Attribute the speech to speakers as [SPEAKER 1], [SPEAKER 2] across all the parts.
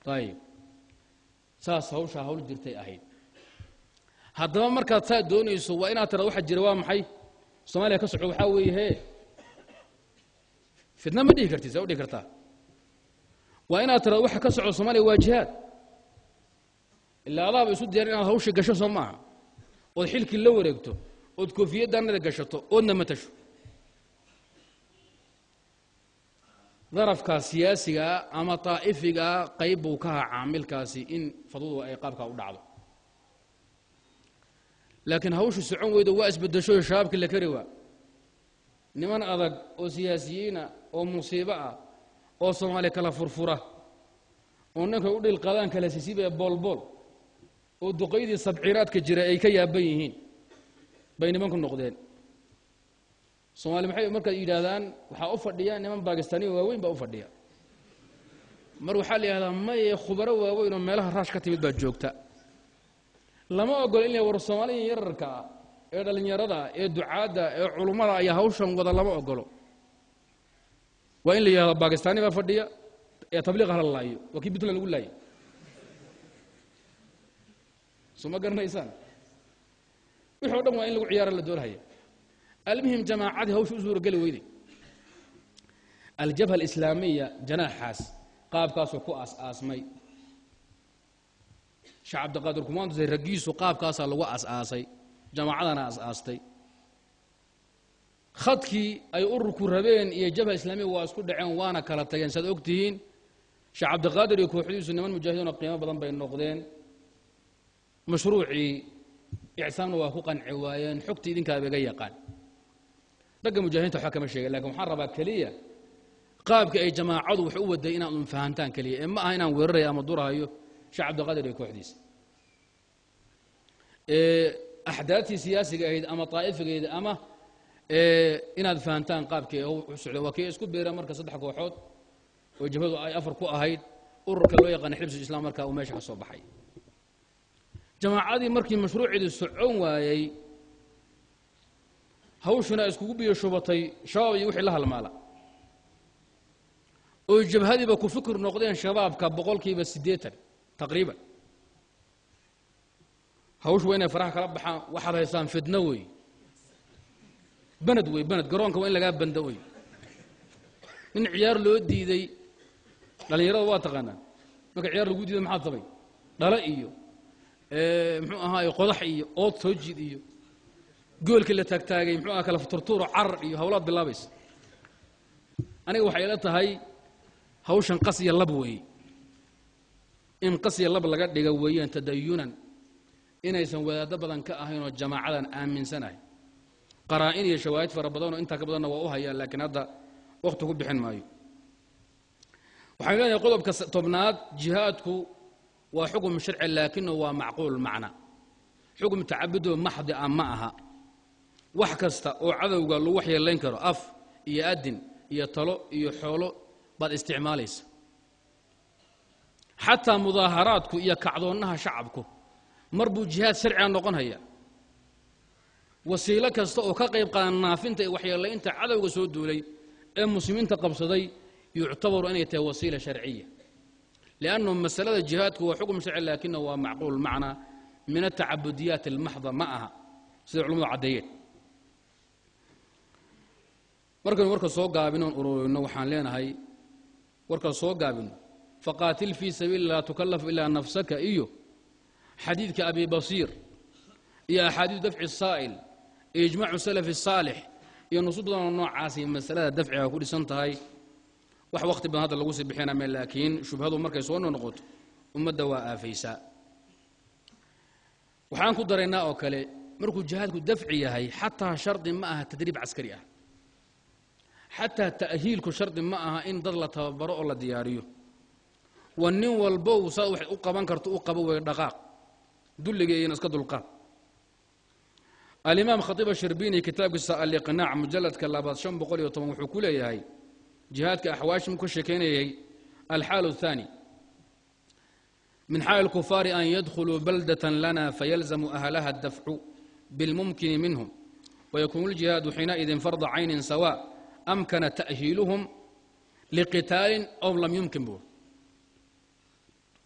[SPEAKER 1] Ayib, saas hawshaa hawl jirtay ahayd. Haddaba markaad saa doonayso, waa inaad tirada waxa jira waa maxay Soomaaliya ka soco. Waxaa weeye hee, fitna ma dhihi kartid. See u dhihi kartaa? Waa inaad tirada waxa ka soco Soomaaliya waa jihaad. Ilaa adaaba isu diyaar inaad hawshii gasho, soo maaha? Ood xilkii la wareegto, ood koofiyaddaanada gashato, oodna matasho. Darafkaa siyaasigaa ama daa'ifigaa qayb buu ka ahaa caamilkaasi in fadwadu ay qaabkaa u dhacdo. Laakiin hawshu socon weydo, waa isbedesho. Shabaabkii la kari waa niman adag oo siyaasiyiina oo musiibo ah oo Soomaaliya kala furfura, oo ninkay u dhil qadaan kala sisiibaya boolbool, oo duqaydii sabciinaadka jira ay ka yaaban yihiin bay nimanku noqdeen. Soomaali maxay markaad yidhaahdaan? Waxaa u fadhiya niman Baakistaniya waaweyn baa u fadhiya. Mar waxaa la yidhahdaa maye, khubaro waaweyn oo meelaha Raash ka timid baa joogta. Lama ogola in la war Soomaaliya yararka ah ee dhallinyarada ee ducaadda ee culummada ayaa hawshan wada, lama ogolo. Waa in la yidhahdo Baakistani baa fadhiya ee tabliiq hala laayo. Waa kii Puntland lagu laayay, soo ma garanaysaan? Wixi o dhan waa in lagu ciyaara la doonahaya. Almuhim, jamaacadii hawsha u suurageli weyday. Aljabha alislaamiya janaaxaas qaabkaasuu ku aas-aasmay. Sheekh Cabdiqaadir Kumaantusay raggiisu qaabkaasaa lagu aas-aasay, jamaacadana aas-aastay. Khadkii ay ururku rabeen iyo jabha islaamiya waa isku dhaceen, waana kala tageen, saad og tihiin. Sheekh Cabdiqaadir iyo kooxdiisu niman mujaahidiin oo qiimo badan bay noqdeen. Mashruucii icsaamna waa ku qanci waayeen. Xogtii idinkaaba iga yaqaan, ragga mujaahidiinta waxba kama sheegen, lakin waxaan rabaa keliya qaabka ay jamaacadu wax u waday inaad un fahantaan keliya, ee ma aha inaan weerarayo ama durahayo Sheekh Cabdiqaadir iyo kooxdiisa. Axdaadtii siyaasiga ahayd ama daa'ifigeeda ama inaad fahantaan qaabkii u socday. Waa kii isku biira marka saddex kooxood oo jabhadu ay afar ku ahayd, ururka loo yaqaana Xibsul Islam marka uu meesha ka soo baxay. Jamaacadii markii mashruuceedii socon waayey, hawshuna iskugu biyo shubatay shabaab iyo wixii la halmaala, oo jabhadiiba ku fikir noqdeen shabaabka 80% taqriiban, hawshu waa inay faraha kala baxaan. Waxaad haysaan fidno wey, banad wey, banad garoonka waa in lagaa bando wey. Nin ciyaar loo diiday, dhallinyarada waa taqaanaa, marka ciyaar lagu diiday maxaad samay? Dhalo iyo muxuu ahaaye, qodax iyo ood soo jiid iyo goolkii la taagtaagay, muxuu aha, kala turtuuro, carar iyo hawlaad bilaabaysa. Aniga waxay ila tahay hawshan qas iyo lab weeye, in qas iyo lab laga dhiga weeyaan. Tadayunan inaysan wadaaddo badan ka ahayn oo jamaacadan aaminsanahay, qaraa'in iyo shawaahid fara badanoo intaa ka badanna waa u hayaa, laakiin hadda wakhti ku bixin maayo. Waxaan leenahay qodobka 10aad, jihaadku waa xukm sharci, laakinahu waa macquul macna, xukm tacabudoo maxdi ah ma aha. Wax kasta oo cadowga lagu waxyeelayn karo, af iyo adin iyo talo iyo xoolo baad isticmaalaysa. Xataa mudaaharaadku iyo kacdoonnaha shacabku mar buu jihaad sharciga noqon haya. Wasiilo kasta oo ka qayb qaadan naafinta iyo waxyeelaynta cadowga soo duulay ee muslimiinta qabsaday yuctabaru inay tahay wasiila sharciya, liannahu masalada jihaadku waa xukm sharci, laakinahu waa macquul macnaa, min atacabudiyaat almaxda ma aha, siday culamadu caddeeyeen. Markaynu warka soo gaabinoon ururino, waxaan leenahay warka soo gaabino, faqaatil fii sabiili laa tukalaf ilaa nafsaka iyo xadiidka Abi Basiir iyo axaadiisu dafci saa'il iyo ijmaacu salafi saalix iyo nusuus badanoo noocaasi masalada dafciga ku dhisan tahay. Wax wakhti badan hadda lagu sii bixina me, laakiin shubhadu markay soo noqoto ummadda waa aafaysaa. Waxaan ku daraynaa oo kale, markuu jihaadku dafci yahay, xataa shardi ma aha tadriib caskari ah, xataa ta'hiilku shardi ma aha in dad la tababaro oo la diyaariyo. Waa nin walbow saad wax u qaban karto u qabo way, dhaqaaq dulligeeyana iska dulqaad. Alimaam Khatiib Ashirbini kitaabkiisa Aliqnaac, mujalladka labaad, 510, wuxuu ku leeyahay jihaadka axwaashim ka sheekeynayay: alxaal الثaanي min xaali الkufaari an yadkhuluu baldaة lana fayalzamu ahlaha اdafcu biاlmumkini minhum, wayakunu اljihaadu xiinaidin farda cayni sawa amkana ta'hiiluhum liqitaalin aw lam yumkin. Buu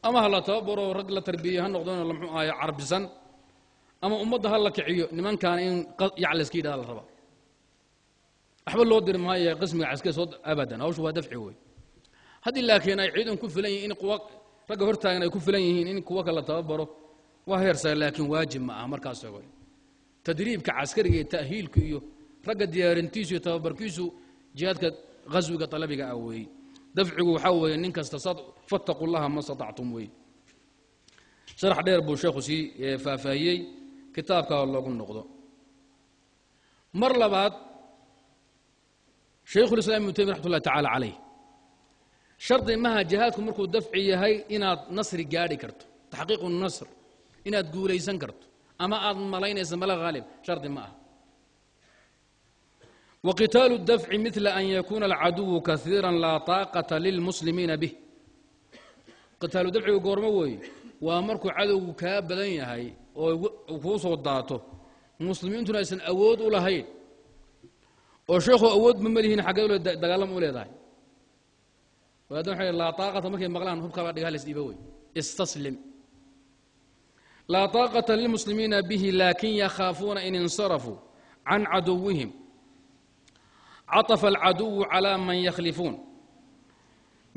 [SPEAKER 1] Ama ha la tababaro, rag la tarbiyey ha noqdona, muxuu ahay, carbisan, ama ummadda ha la kiciyo. Nimankaana in yac layska yidhahda la rabaa, waxba loo diri maayo qismiga caskari soo abadan. Hawshu waa dafci wey. Haddii laakiin ay ciidan ku filan yihiin, in kuwa ragga hortaagan ay ku filan yihiin in kuwa kala tababaro, waa heersaa, laakiin waajib ma aha. Markaas ogo tadriibka caskariga iyo ta'hiilku iyo ragga diyaarintiisu iyo tababarkiisu jihaadka ghaswiga talabiga ah weeye. Dafcigu waxaa weeye nin kasta sad fattaqu llaha ma statactum weeye. Sharax dheer buu sheekhu sii faahfaahiyey, kitaabkaa loogu noqdo. Mar labaad, Shaykhulislaam Ibnu Taymiya raxmat ullahi tacala calayh, shardi maha jihaadku markuu dafci yahay inaad nasri gaadhi karto, taxqiiqu nasr, inaad guulaysan karto ama aad malaynaysa mala haalib, shardi ma aha. Wa qitaalu dafci midla an yakuuna alcaduwu kaiira laa taaqata lilmuslimiina bih. Qitaalu dafcigu goormo weeye? Waa markuu cadowgu kaa badan yahay oo kuu soo daato, muslimiintuna aysan awood u lahayn. Oo sheekhu awoodba ma lihiin, xaggee ule dagaalama u leedahay? Wadaaddan waxay laa taaqata markay maqlaan, hubkaabaa dhiga, halis dhiiba wey, istaslim. Laa taaqata lilmuslimiina bihi, laakin yakhaafuuna in insarafuu can caduwihim caطfa alcaduwu calى man yakhlifuun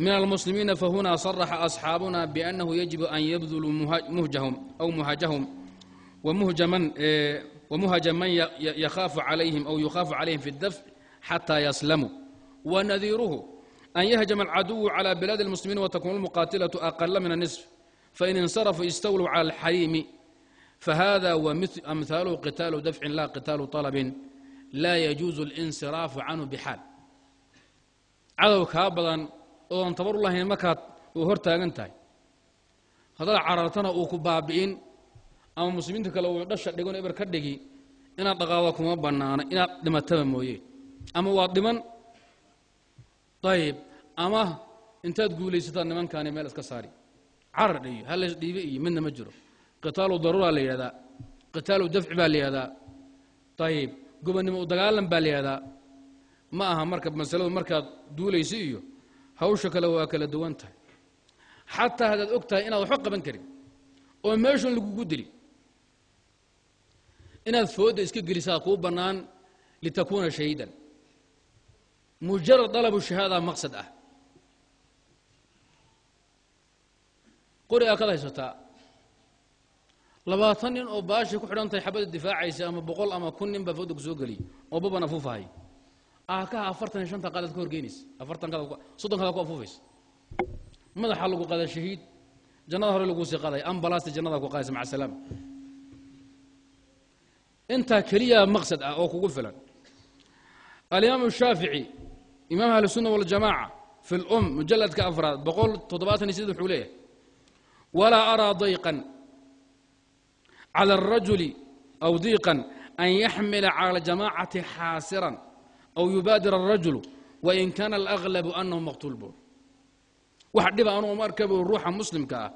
[SPEAKER 1] min almuslimiina. Fahuna صaraxa asxaabuna biأnnahu yajibu an yabduluu muhjahum aw muhajahum wamuhaja man yakhaafu calayhim aw yukhaafu calayhim fi اdafc xatى yaslamuu. Wanadiiruhu an yahjama alcaduwu calى bilaadi اlmuslimiin watakunu lmuqaatilaةu aqala min الnisf, fain insarafuu istawluu calى alxariimi, fahada waamhaaluhu qitaalu dafcin la qitaalu طalabin, laa yajuuzu اlinsiraafu canhu bixaal. Cadow kaa badan oon tabar u lahayn markaad uu hor taagan tahay, haddaad carartana uu ku baabi'in ama muslimiinta kale uu dhasha dhigon eber ka dhigi, inaad dhaqaado kuma bannaano, inaad dhimataba mooye. Ama waad dhiman, ayib, ama intaad guulaysataa nimankaani meel iska saari. Carar iyo halays dhiibe iyo midna ma jiro. Qitaalu daruura la yidhahdaa, qitaalu dafci baa la yidhahdaa, ayib, gobonnimo u dagaalan baa la yidhahdaa. Ma aha marka masaladu markaad duulaysa iyo hawsha kale waa kala duwan tahay. Xataa haddaad og tahay inaad waxba qaban karin oo meeshun lagugu dili, inaad foodda iska gelisaa kuu bannaan litakuuna shahiidan. Mujarad dalabu shahaada maqsad ah. Qori aa kad haysataa, 20 nin oo baashay ku xidhan tahay xabadda difaacaysa, ama 100 ama 1000 nin baa foodda ku soo geliyay oo baban afuufahay. Aakaha 45-ta qaadaad ka horgeynaysa, 40 kaada, 30 kaada ku afuufaysa, madaxa lagu qaada, shahiid, jannada hore laguu sii qaadaya, ambalaasta jannada ku qaadaysa, maca salaama. Intaa keliya maqsad ah oo kugu filan. Alimaam shaafici, imaam ahlusunna waljamaca, fi lum mujaladka afraad 178 wuxuu leeyahay: walaa araa dayqan cala alrajuli aw diiqan an yaxmila cala aljamaacati xaasiran aw yubaadira alrajulu wain kaana alaglabu anahu maqtuul. Buur wax dhiba anugu ma arka buu ruuxa muslimka ah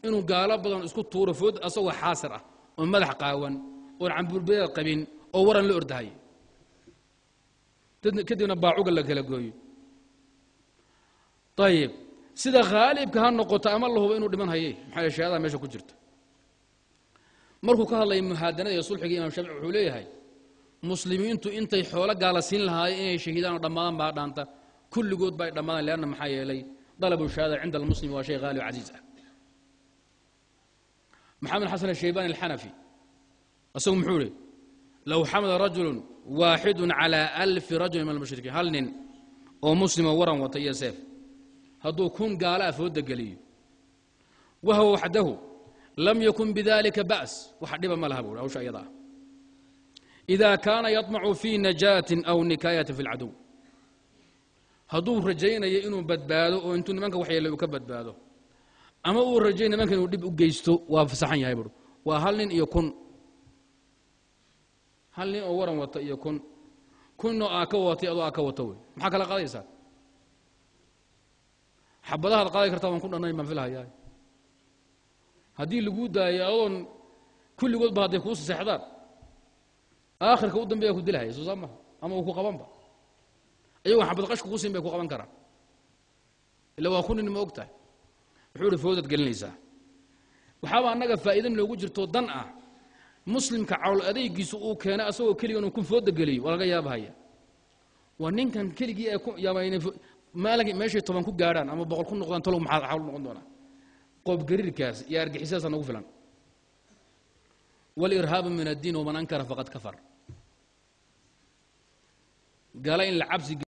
[SPEAKER 1] inuu gaalo badan isku tuuro food asagoo xaasir ah oo madax qaawan oon cambuurbeed qabin oo waran la ordahay, kadibna baacuga la kala gooyo. Ayib, sida khaalibka ha noqoto ama la hubo inuu dhiman hayay, maxaa shahaadada meesha ku jirta. Markuu ka hadlaya muhaadanada iyo sulxiga, Imam Shaafici wuxuu leeyahay: muslimiintu intay xoolo gaala siin lahaayeen inay shahiidaan oo dhammaadaan baa dhaanta, kulligood ba ay dhammaadaan, leanna maxaa yeelay dalabu shahaada cinda almuslim waa shay haali o casiiz ah. Maxamed Xasan ashaybani alxanafi asagu muxuu ihi: low xamala rajulu waaxidu calى 1000 rajuli min almushrikiin, hal nin oo muslimo waran wata iyo seef hadduu 1000 gaala afooda geliyo, wahuwa waxdahu, lam yakun bidalika ba's, wax dhiba ma laha buuri hawsha iyada ah, ida kaana yaطmacu fii najaatin aw nikaayatin fi اlcaduw, hadduu rajaynayo inuu badbaado oo intuu nimanka waxyeelay uu ka badbaado, ama uu rajay nimanka inuu dhib u geysto, waa fasaxan yahay buuri. Waa hal nin iyo 1000, hal nin oo waran wata iyo 1000, 1000-oo aa ka watay adoo aa ka wata wey. Maxaa kala qaadaysaa? Xabadahaad qaadi kartaa waan ku dhannayn baan filhayaa. Haddii laguu daayo adoon kulligoodba hadday kuu seexdaan, aakhirka u dambeeya ku dilahaya, soo saa maha? Ama uu ku qabanba ayagoon xabad qash kugu siin bay ku qaban karaan, illa waa ku nin, ma og tahay? Wuxuu ihi foodaad gelinaysaa. Waxaaba annaga faa'iida noogu jirto dan ah, muslimka cawl adeygiisu uu keenay asagoo keliga inuu kun fooda geliyo waa laga yaabahaya. Waa ninkan keligii ee ku yaaba inay maalinka meeshay 10 ku gaadhaan ama 100 ku noqdaan, talow maxaa xawl noqon doonaa? Qoobgariirkaas iyo argixisadaasa nagu filan. Walirhaabu min addiin, waman ankara faqad kafar. Gala in la cabsi